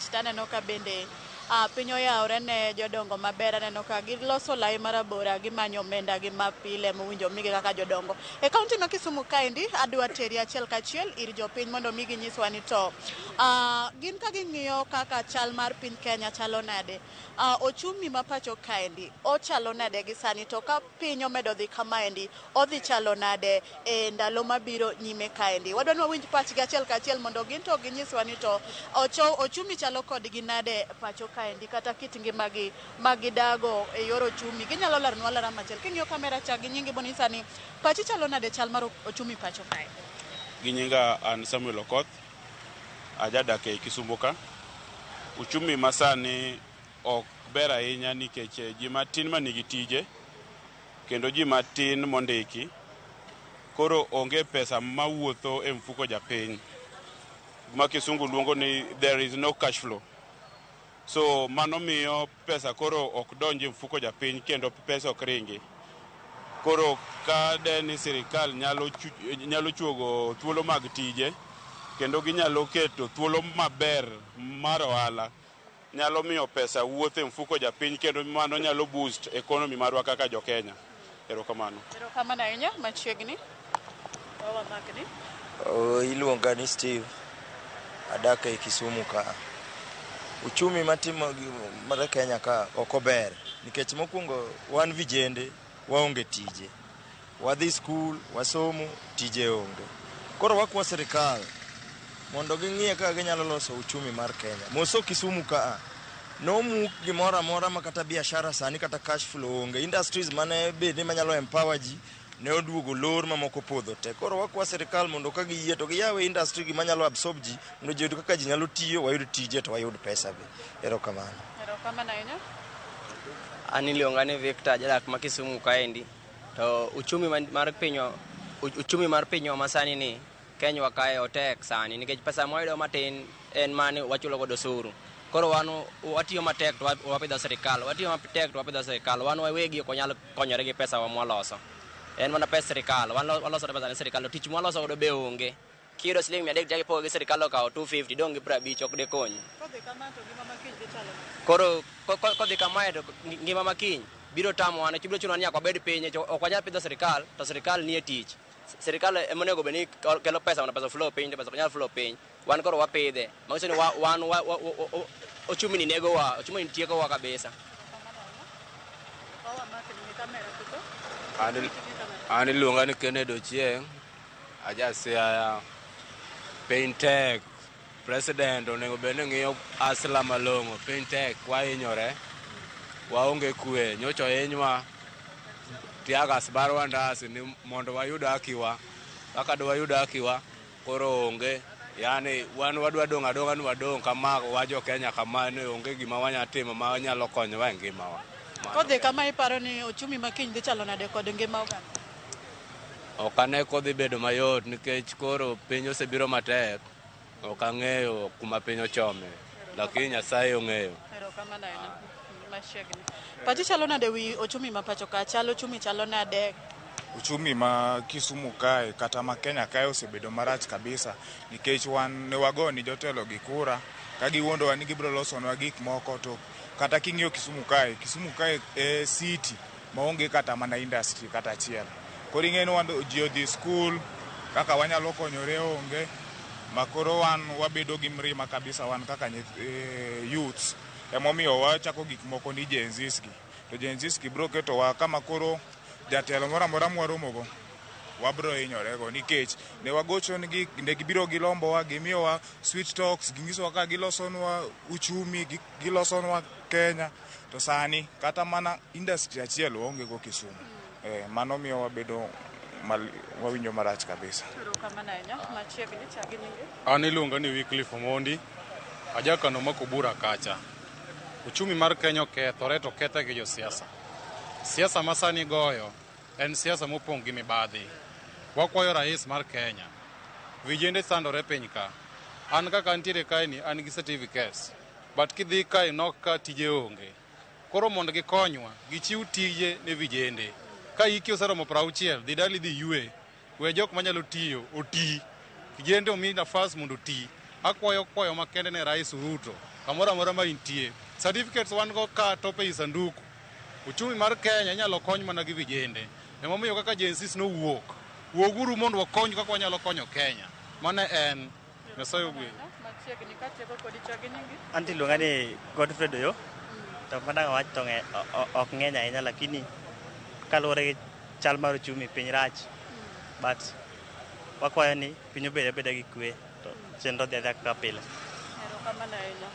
tich to aneno ka bende piny oyawore ne jodongo maber. Aneno ka giloso lai marabora gimanyo omenda gi mapile mowinjo migi kaka jodongo. E kaunti ma Kisumu kaendi adwa teri achiel kachiel ir jopiny mondo mi ginyiswa ni to gin ka ging'iyo kaka chal mar piny Kenya chalo nade. Ochumi ma pacho kaendi ochalo nade gi sani to ka piny omedo dhi kamaendi odhi chalo nade e ndalo mabiro nyime kaendi. Wadwa ni wawinj pachgi achiel kachiel mondo gin to ginyiswa ni to ochumi chalo kodgi nade pacho kaendi kata kit ngimagi ma gidago e yor ochumi. Ginyalo leronwa alera machiel. King'iyo kamera cha gi nyingi bonyisa ni pachi chalo nade chal mar ochumi pacho kae. Gi nyinga an Samuel Okoth, ajadak ei Kisumu ka. Uchumi masani ok ber ahinya nikech ji matin manigi tije kendo ji matin mondiki. Koro onge pesa mawuotho e mfuko japiny. Ma kisungu luongo ni there is no cash flow. So mano miyo pesa koro ok donj e mfuko japiny kendo pesa ok ringi. Koro ka de ni sirikal nyalo chuogo thuolo mag tije kendo ginyalo keto thuolo maber mar ohala nyalo miyo pesa wuotho e mfuko japiny kendo mano nyalo boost economy marwa kaka jo Kenya. Erokamano. Erokamano ahinya machiegni. Wamakni. Iluonga ni Steve, adak ei Kisumu ka. Uchumi matimo mar Kenya ka ok ober nikech mokwongo wan vijende waonge tije. Wadhi skul, wasomo, tije onge. Koro wakwa sirikal mondo ging'iye kaka ginyalo loso uchumi mar Kenya. Moso Kisumu ka nomuk gimoro amora ma kata biashara sani kata cash flow onge. Industries mane bed ni manyalo empower ji ne oduogo lor mamoko podho te. Koro wakwa sirikal mondo ka giyie to giyawe industry gi manyalo absorb ji mondo ji oyud kaka ji nyalo tiyo, wayud tije to wayud pesa be. Erokamano. Erokamano ahinya. An iluonga ni Victor, jadak ma Kisumu kaendi. To uchumi mar pinywa masani ni Kenywa kae otek sani nikech pesa mwayudo matin en mane wachulo godo osuru. Koro wan watiyo matek to wapidho sirikal, watiyo matek to wapidho sirikal. Wan wawegi ok wanyal konyore gi pesa wa mwaloso. En mana pes sirikal, wan waloso pesa ne sirikal to tich mwaloso godo be onge. Kiyudo siling 300 tichako ipogo gi sirikal okawo 250 dong' gi 50 ok dekonyi. Kodhi kama to ngima makiny dhi chalo nade? Koro kodhi kamae to ngima makiny biro tamowa nikech biro chunowa ni nyaka wabed piny ok wanyal pidho sirikal to sirikal nie tich. Sirikal ema onego bed ni kelo pesa mondo pesa flow piny to pesa ok nyal flow piny. Wan koro wapidhe. Manyiso ni wan ochumi ni negowa, ochumi ni tiekowa kabisa. An iluonga ni Kennedy Ochieng', aja Siaya. Piny tek, president onego bed ni ng'iyo asla malong'o. Piny tek, wahinyore, waonge kwe. Nyocha ohinywa teargas barwa ndasi ni mondo wayud hakiwa. Kaka dwayud hakiwa, koro onge. Yani wan wadwa dong' adong'a ni wadong' kama wa jo Kenya kama ni onge gima wanya timo ma nyalo konyowa e ngimawa. Kodhi kama iparo ni ochumi makiny dhi chalo nade kod ngima oganda? Ok ane kodhi bedo mayot nikech koro piny osebiro matek. Ok ang'eyo kuma piny ochome, lakini Nyasaye ong'eyo. Erokamano ahinya. Machiegni. Pachi chalo nade wi ochumi ma pacho ka? Chal ochumi chalo nade? Uchumi ma Kisumu kae kata ma Kenya kae osebedo marach kabisa nikech wan ne wago ni jotelo gi kura ka giwuondowa ni gibiro losonwa gik moko to kata king'iyo Kisumu kae, Kisumu kae e city maonge kata mana industry kata achiel. Koro ing'e ni wan ji odhi skul kaka wanyalo konyore onge ma koro wan wabedo gi mrima kabisa wan kaka youths emomiyo wachako gik moko ni Gen Zs gi. To Gen Zs gi biro ketowa kama koro jatelo moro amora mwaromogo wabro hinyorego nikech ne wagochonegi ne gibiro gilombowa gimiyowa sweet talks ginyisowa kaka gilosonwa uchumi gilosonwa Kenya to sani kata mana industry achiel waonge go Kisumu. Mano miyo wabedo wawinjo marach kabisa. Erokamano ahinya. Machiegni chak gi nyingi. An iluonga ni Wycliffe Omondi, ajakano Makobura kacha. Uchumi mar Kenya okethore to okethe gi josiasa. Siasa ma sani goyo en siasa mopong' gi mibadhi. Wakwayo rais mar Kenya, vijende sandore piny ka. An kaka antiere kae ni an gi certificates, but kidhi kae nok ka tije onge. Koro mondo gikonywa, gichiw tije ne vijende. Ka hiki oseromo 60, dhi dali dhi ywe. We jok manyalo tiyo oti. Vijende omi nafas mondo oti. Akwayo kwayo makende ne Rais Ruto. Kamoro amora ma intie. Certificates wan go ka top ei sanduku. Uchumi mar Kenya inyalo kony mana gi vijende. Emomiyo kaka Gen Zs nowuok. Wuoguru mondo wakony kaka wanyalo konyo Kenya. Mano en. Nyasaye ogwedhu. Machiegni katieko kodi chak gi nyingi. Anti iluonga ni Godfrey Doyo. To madang' awach to ok ng'eny ahinya, lakini kaluwore gi chal mar uchumi piny rach. But wakwayo ni piny obed abeda gi kwe to chenro dhi adhiya kaka pile. Erokamano ahinya.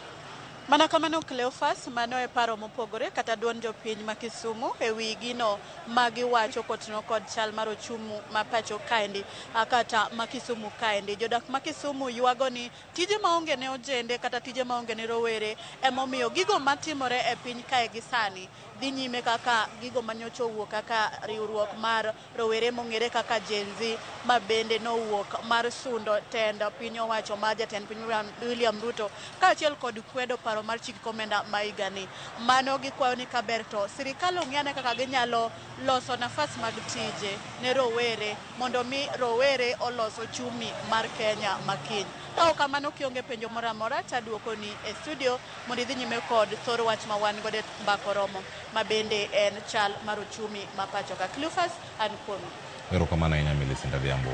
Mana kamano Cleophas, mano e paro mopogore kata duond jopiny ma Kisumu e wi gino ma giwacho kotenore kod chal mar ochumi ma pacho kaendi kata ma Kisumu kaendi. Jodak ma Kisumu ywago ni tije maonge ne ojende kata tije maonge ne rowere emomiyo gigo matimore e piny kae gi sani dhi nyime kaka gigo manyocha owuok kaka riwruok mar rowere mong'ere kaka Gen Z ma bende nowuok mar sundo tend piny owacho mar jatend piny William Ruto kaachiel kod kwedo paro mar chik omenda ma higani. Mano gikwayo ni kaber to sirikal ong'i ane kaka ginyalo loso nafas mag tije ne rowere mondo mi rowere olos ochumi mar Kenya makiny. Ka ok kamano kionge penjo moro amora taduokoni e studio mondo idhi nyime kod thor wach ma wan godo e Mbaka Oromo ma bende en chal mar ochumi ma pacho ka. Cleophas, an kuomi. Erokamano ahinya Millicent Adhiambo.